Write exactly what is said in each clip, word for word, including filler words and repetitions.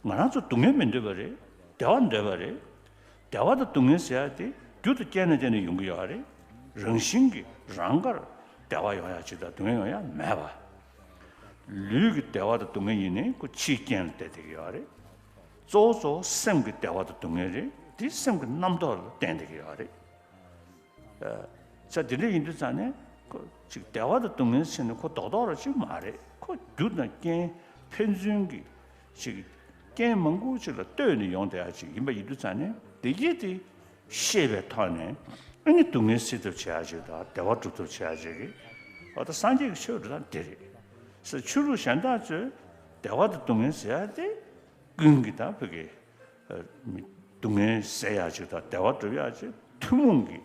ང་རང་ཚོ་སྡུག་བསྔལ་མི་འདོད་པ་རེད། བདེ་བ་འདོད་པ་རེད། བདེ་བ་དང་སྡུག་བསྔལ་ཟེར་ཡ་དེ་རྒྱུ་དང་རྐྱེན་ལ་བརྟེན་ནས་ཡོང་གི་ཡོད་རེད། རང་བཞིན་གྱིས་རང་དགར་བདེ་བ་ཡོང་ཡ་ཅིག་དང་སྡུག་བསྔལ་ཡོང་ཡ་མེད་པ། ལུས་ཀྱི་བདེ་བ་དང་སྡུག་བསྔལ་ཡིན་ནའི་ཁོ་ཕྱིའི་རྐྱེན་ལ་བརྟེན་བསྡད་ཀྱི་ཡོད་རེད། གཙོ་བོ་གཙོ་བོ་སེམས་ཀྱི་བདེ་བ་དང་སྡུག་བསྔལ་རེད། དེ་སེམས་ཀྱི་རྣམ་རྟོག་ལ་བརྟེན་བསྡད་ཀྱི་ཡོད་རེད། ས་དེ་འདྲ་ཡིན་དུས་ཙང་ནས་ཁོ་ཅིག་བདེ་བ་དང་སྡུག་བསྔལ་ཟེར་ནས་ཁོ་རྡོག་རྡོག་ར་ཅིག་མ་རེད། ཁོ་རྒྱུ་དང་རྐྱེན་ཕན་ཚུན་གྱི་ཅིག་རྐྱེན་མང་པོ་ཅིག་ལ་ལྟོས་ནས་ཡོང་བསྡད་ཡ་ཅིག་ཡིན་པ་ཡིན་དུས་ཙང་ནས་དེ་གྱིས་དེ་ཤེས་པའི་ཐོག་ནས་ཨ་ནི་སྡུག་བསྔལ་སེལ་ཐབས་བྱེད་ཡ་ཅིག་དང་བདེ་བ་སྒྲུབ་ཐབས་བྱེད་ཡ་ཅིག་གི་འོ་ད་སངས་རྒྱས་ཀྱི་ཆོས་འགྲོ་སྟངས་དེ་རེད། ས་ཆོས་ལུགས་གཞན་དག་ཚོས་བདེ་བ་དང་སྡུག་བསྔལ་ཟེར་ཡ་དེ། ཀུན་གྱིས་ད་བོད་ཀྱི་ཨ་མི་སྡུག་བསྔལ་སེལ་ཡག་ཅིག་དང་བདེ་བ་སྒྲུབ་ཡག་ཅིག་ཐུན་མོང་གི་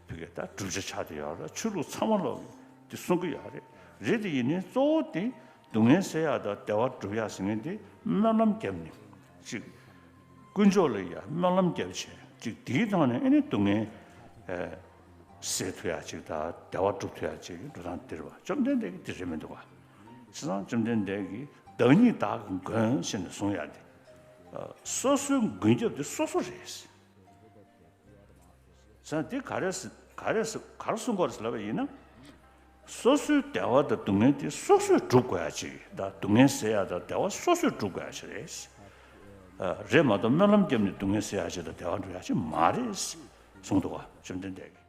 བོད་ཀྱི་ད་བསྒྲུབ་བྱ་ཆགས་བསྡད་ཡོད་རེད། ཆོས་ལུགས་ཚང་མ་ལོག་གིས་འདི་གསུང་གི་ཡོད་རེད། རེད་དེ་ཡིན་ནའི་གཙོ་བོ་དེ་སྡུག་བསྔལ་སེལ་ཡག་དང་བདེ་བ་སྒྲུབ་ཡག་ཟེར་མཁན་དེ་སྨོན་ལམ་བརྒྱབ་ནས་ཅིག་དཀོན་མཆོག་ལ་ཡ་སྨོན་ལམ་བརྒྱབ་བྱས་ཅིག་དེའི་ཐོག་ནས་ཨ་ནི་སྡུག་བསྔལ་ཨ་སེལ་ཐུབ་ཡག་ཅིག་དང་བདེ་བ་སྒྲུབ་ཐུབ་ཡག་ཅིག་འགྲོ་སྟངས་འདི་རེད་བ། བཅོམ་ལྡན་འདས་ཀྱིས་འདི་རེད་མི་འདུག་བ། བྱས་ཙང་བཅོམ་ལྡན་འདས་ཀྱིས་བདག་ཉིད་བདག་གི་མགོན་ཟེར་ནས་གསུང་ཡ་དེ། སོ་སོའི་མགོན་སྐྱབས་དེ་སོ་སོ་རེད། བྱས་ཙང་དེ་ག་རེ་ཟེར་ག་རེ་ཟེར་ག་རེ་གསུང་དགོས་རེད་ཟེར་ལབ་པ་ཡིན་ན། སོ་སོའི་བདེ་བ་དང་སྡུག་བསྔལ་དེ་སོ་སོས་སྒྲུབ་དགོས་ཡ་ཅིག་དང་སྡུག་བསྔལ་སེལ་ཡ་དང་བདེ་བ་སོ་སོས་སྒྲུབ་དགོས་ཡ་ཅིག་རེད། རེད་མ་གཏོགས་སྨོན་ལམ་བརྒྱབ་ནས་སྡུག་བསྔལ་སེལ་ཡ་ཅིག་དང་བདེ་བ་སྒྲུབ་ཡ་ཅིག་མ་རེད་གསུངས་འདུག་བ། བཅོམ་ལྡན་འདས་ཀྱིས།